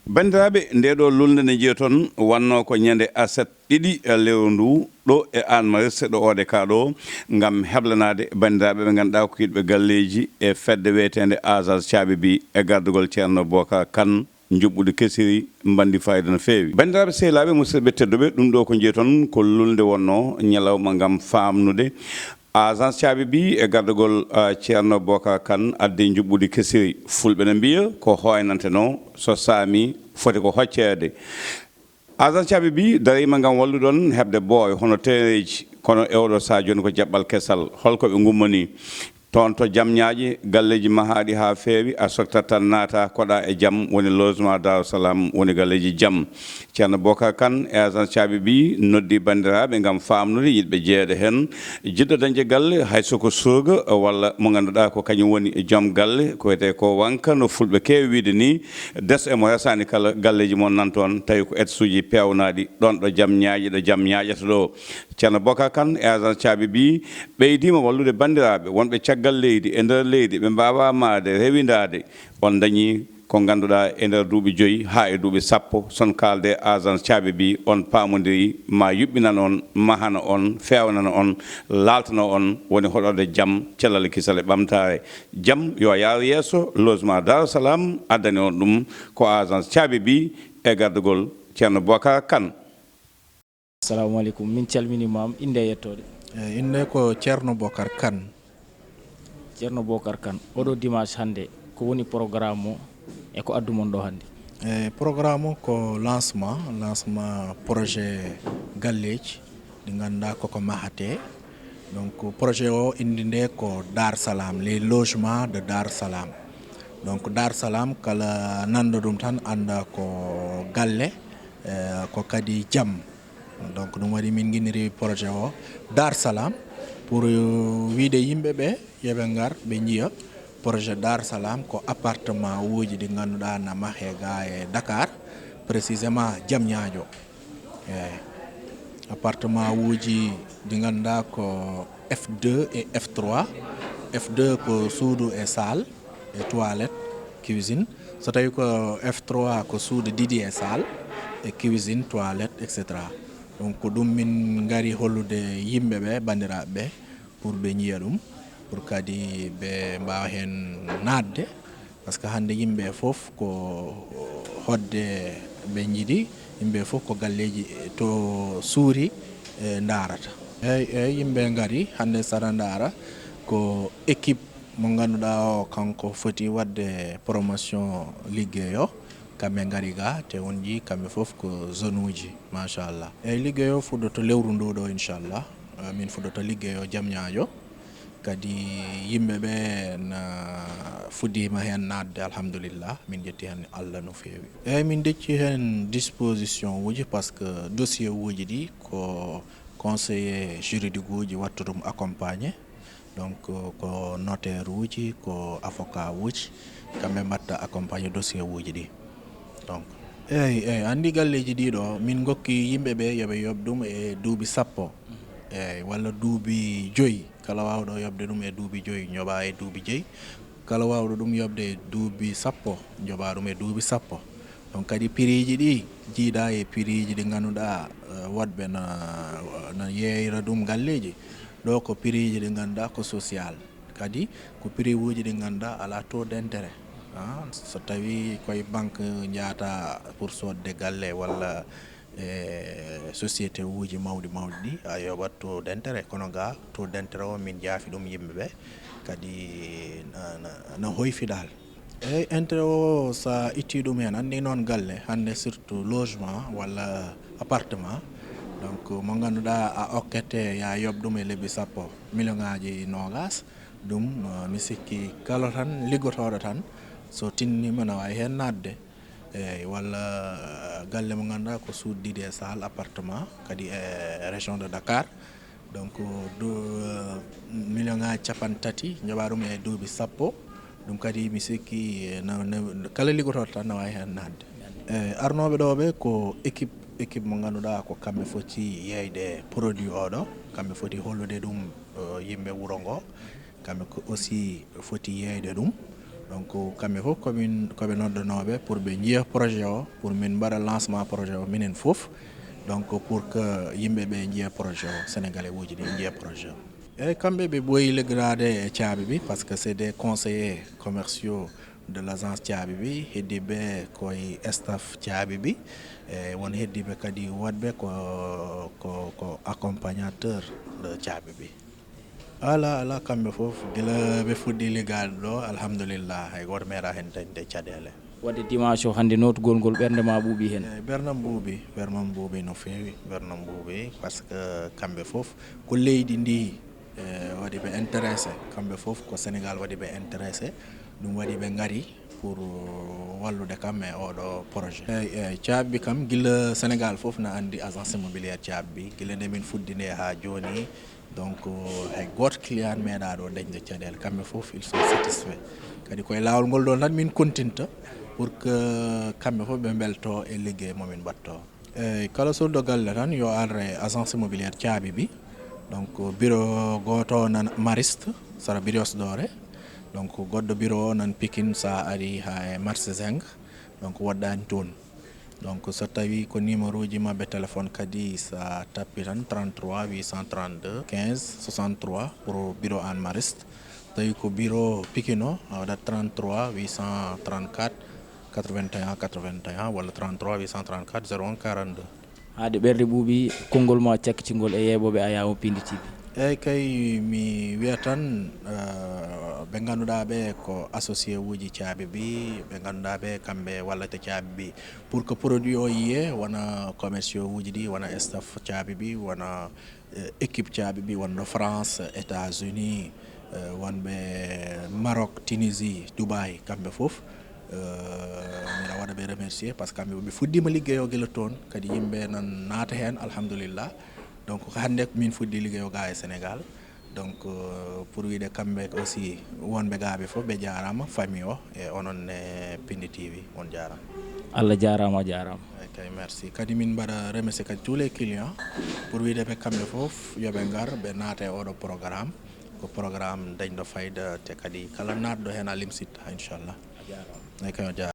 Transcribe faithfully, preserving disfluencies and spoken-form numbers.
Banndiraaɓe, ndee ɗoo lulnde nde njiyoton wannoo ko ñande aset ɗiɗi lewru ndu ɗo e Hann Maristes ɗo O D K ɗo, ngam heblanaade banndiraaɓe ɓe ngannduɗaa ko yiɗɓe galleeji e fedde wiyeteende Agence Caabi Bi e gardagol Ceerno Bocar Kane, njuɓɓudi kesiri, mbanndi fayida no feewi. Banndiraaɓe sehilaaɓe, musidɓe tedduɓe, ɗum ɗo ko njiyoton ko lulnde wonnoo ñalawma ngam faamnude Agence Caabi Bi e gardagol, ah, Ceerno Bocar Kane addi njuɓɓudi kesiri. Fulɓe no mbiya ko hooynante no, so saami foti ko hocceede. Agence Caabi Bi dariima ngam wallude on heɓde booy hono teereeji, kono e oɗo sahaa jooni ko jaɓɓal kesal. Holko ɓe ngummanii? Toon to Jam Ñaaƴe, galleeji mahaaɗi haa feewi, a soktat tan naata, koɗa e jam, woni logement Daaru Salaam, woni galleeji jam. Ceerno Bocar Kane e Agence Caabi Bi noddi banndiraaɓe ngam faamnude yiɗɓe jeyeede heen. Jiɗɗo dañde galle, hay so ko surga walla mo ngannduɗaa ko kañum woni joom galle, ko wiyetee ko wanka, no fulɓe keewi wiyde nii, des e mo resaani kala, galleeji mon nan toon, tawi ko etaasuuji peewnaaɗi, ɗoon ɗo Jam Ñaaƴe, ɗo jam ñaaƴata ɗo. Ceerno Bocar Kane e Agence Caabi Bi ɓeydiima wallude banndiraaɓe wonɓe caggal leydi, e nder leydi, ɓe mbaawaa maayde, rewindaade. On ndañii ko ngannduɗaa e nder duuɓi joyi haa e duuɓi sappo, so on kaalde Agence Caabi Bi, on paamondiri ma yuɓɓinan on, mahana on, feewnana on, laaltana on woni hoɗorde jam, cellal, kisal e ɓamtaare. Jam yo yaar yeeso, logement Daaru Salaam addani on ɗum, ko Agence Caabi Bi e gardagol Ceerno Bocar Kane. Assalamu aleykum, min calminiima, innde e yettoode? Eyi, innde ko Ceerno Bocar Kane. Ceerno Bocar Kane, oɗo dimanche hannde, ko woni programme o e ko addu mon ɗo hannde? Eyi, programme o ko lancement, lancement projet galleeji ɗi ngannduɗaa koko mahatee. Donc projet o innde nde ko Dar Salam, les logements de Dar Salam. Donc Dar Salam kala nanɗo ɗum tan annda ko galle, eh, ko kadi jam. Donc ɗum waɗi min nginniri projet o Dar Salam pour wiyde yimɓe ɓe yo ɓe ngar ɓe njiya projet Dar Salam ko appartement uji ɗi ngannduɗaa na mahee ga e Dakar, précisément Diamniadio. Eyi, appartement uji ɗi ngannduɗaa ko F deux et F trois. F deux ko suudu e salle e toilette, cuisine. So tawi ko F trois ko suudu ɗiɗi e salle e cuisine, toilette, et cetera. Donc ko ɗum min ngari hollude yimɓe ɓe, banndiraaɓe ɓe, pour ɓe njiya ɗum, pour kadi ɓe mbaawa heen naatde. Parce que hannde yimɓe fof ko hoɗde ɓe njiɗi, yimɓe fof ko galleeji to suuri, eh, ndaarata. Eyi, eyi, yimɓe ngari hannde, saɗa ndaara ko équipe mo ngannduɗaa o, kanko foti waɗde promotion liggey o, kamɓe ngari ga, te on njii kamɓe fof ko zone uji, machallah. Eyi, liggey o fuɗɗoto lewru ndu ɗo, inchallah. Eh, min fuɗɗoto liggey o Diamniadio. Kadi yimɓe ɓe na fuɗɗiima heen naatde, alhamdulillah, min njetti heen Allah no feewi. Eyi, min ndecci heen disposition uji, parce que dossier uji ɗi ko conseiller juridique uji watta ɗum accompagné. Donc ko notaire uji, ko avocat uji, kamɓe mbatta accompagné dossier uji ɗi. Donc eyi, eyi, anndi galleeji ɗi ɗo, min ngokki yimɓe ɓe yo ɓe yoɓ ɗum e duuɓi sappo, eyi, walla duuɓi joyi. Kala waawɗo yoɓde ɗum e duuɓi joyi, yoɓa e duuɓi joyi. Kala waawɗo ɗum yoɓde e duuɓi sappo, yoɓa ɗum e duuɓi sappo. Donc kadi prix ji ɗi jiida e prix ji ɗi ngannduɗaa, eh, woɗɓe na, na yeeyra ɗum galleeji. Ɗo ko prix ji ɗi ngannduɗaa ko social. Kadi ko prix uji ɗi ngannduɗaa alaa taux d'intérêt. Ah, so tawi koye banque njahata pour soodde galle walla e société uji mawɗi mawɗi ɗi, a yoɓat taux d'intérêt, kono ga taux d'intérêt o min jaafi ɗum yimɓe ɓe, kadi na, na, na hoyfi dal. Eyi, intérêt o, so a itti ɗum heen, anndi noon galle hannde, surtout logement walla appartement, donc mo ngannduɗaa a okkete ya yoɓ ɗum e lebbi sappo, million ngaji noogas, ɗum, eh, mi sikki kala tan liggotooɗo tan, so tinniima na waawi heen naatde. Eyi, walla galle mo ngannduɗaa ko suudu ɗiɗi e salle, appartement, kadi e région de Dakar. Donc du, million ngaji capanɗe tati, njoɓa ɗum e duuɓi sappo. Ɗum kadi mi sikki, eh, na, na, kala liggotooɗo tan na waawi heen naatde. Eyi, arnooɓe ɗo ɓe ko équipe, équipe mo ngannduɗaa ko kamɓe foti yeeyde produit oɗo, kamɓe foti hollude ɗum, eh, yimɓe wuro ngo. Kamɓe ko aussi foti yeeyde ɗum. Donc kamɓe fof komin koɓe noddanooɓe pour ɓe njiya projet o, pour min mbaɗa lancement projet o minen fof. Donc pour que yimɓe ɓe njiya projet o, sénégalais uji ɗi njiya projet o. Eyyi, kamɓe ɓe ɓooyi liggodaade e caabi bi, parce que c'est des conseillers commerciaux de l'agence caabi bi, heddi ɓe koye staff caabi bi. E won heddi ɓe kadi woɗɓe ko ko ko accompagnateur de caabi bi. Ala ala, kamɓe fof gila ɓe fuɗɗi liggaade ɗo, alhamdulillah, hay gooto meeɗa heen dañde caɗeele. Wadde dimanche o hannde, nootugol ngol, ɓernde ma ɓuuɓi heen? Eyyi, ɓernam ɓuuɓi, ɓernam ɓuuɓi no feewi, ɓernam ɓuuɓi, parce que kamɓe fof ko leydi ndi e waɗi ɓe intéressé, kamɓe fof ko Sénégal waɗi ɓe intéressé, ɗum waɗi ɓe ngari pour wallude kam e oɗo projet. Eyyi, eyyi, caabi kam gila Sénégal fof na anndi agence immobilière caabi bi, gila nde min fuɗɗi nde haa jooni. Donc hay gooto client meeɗa ɗo dañde caɗeele, kamɓe fof ils sont satisfaits. Kadi koye laawol ngol ɗon tan min kontinta pour que kamɓe fof ɓe mbelto e liggey momin mbaɗto. Eyyi, kala soddo galle tan yo ar e agence immobilière caabi bi. Donc bureau gooto nan Mariste, sara Brioche Dorée. Donc goɗɗo bureau o nan Pikine, sa ari ha e marché Zinc. Donc woɗɗani toon. Donc so tawi ko numéro uji maɓɓe téléphone kadi, sa tappi tan trente-trois huit cent trente-deux quinze soixante-trois pour bureau Hann Mariste. Tawi ko bureau Pikine o, a waɗat trente-trois huit cent trente-quatre quatre-vingt-un quatre-vingt-un walla trente-trois huit cent trente-quatre zéro un quarante-deux. Haade ɓernde ɓuuɓi, konngol ma cakkitingol e yeeɓooɓe Ayawo Pindi T V. Eyyi kay, mi wiya tan, eh, ɓe ngannduɗaa ɓe ko associé uji caabi bi, ɓe ngannduɗaa ɓe kamɓe wallata caabi bi. Pour que produit o yiye, wona commerciaux uji ɗi, wona staff caabi bi, wona eh, équipe caabi bi wonɗo France, États-Unis, eh, wonɓe Maroc, Tunisie, Dubaï, kamɓe fof. Eh, mbiɗa waɗa ɓe remercier parce que kamɓe ɓe fuɗɗima liggey o gila toon, kadi yimɓe nan naata heen, alhamdulillah. Donc ko hannde min fuɗɗi liggey o ga e Sénégal. Donc eh, pour wiide kamɓe aussi wonɓe ga ɓe fof ɓe jaarama, famille o e onon e Pindi T V, on jaarama. Allah jaarama, a jaarama. Eyyi kay, merci. Kadi min mbaɗa remercier kadi tous les clients pour wiide ɓe kamɓe fof yo ɓe ngar ɓe naata e oɗo programme. Ko programme dañɗo fayida, te kadi kala naatɗo heen a limsitta, inchallah. A jaarama. Eyyi kay, o jaarama.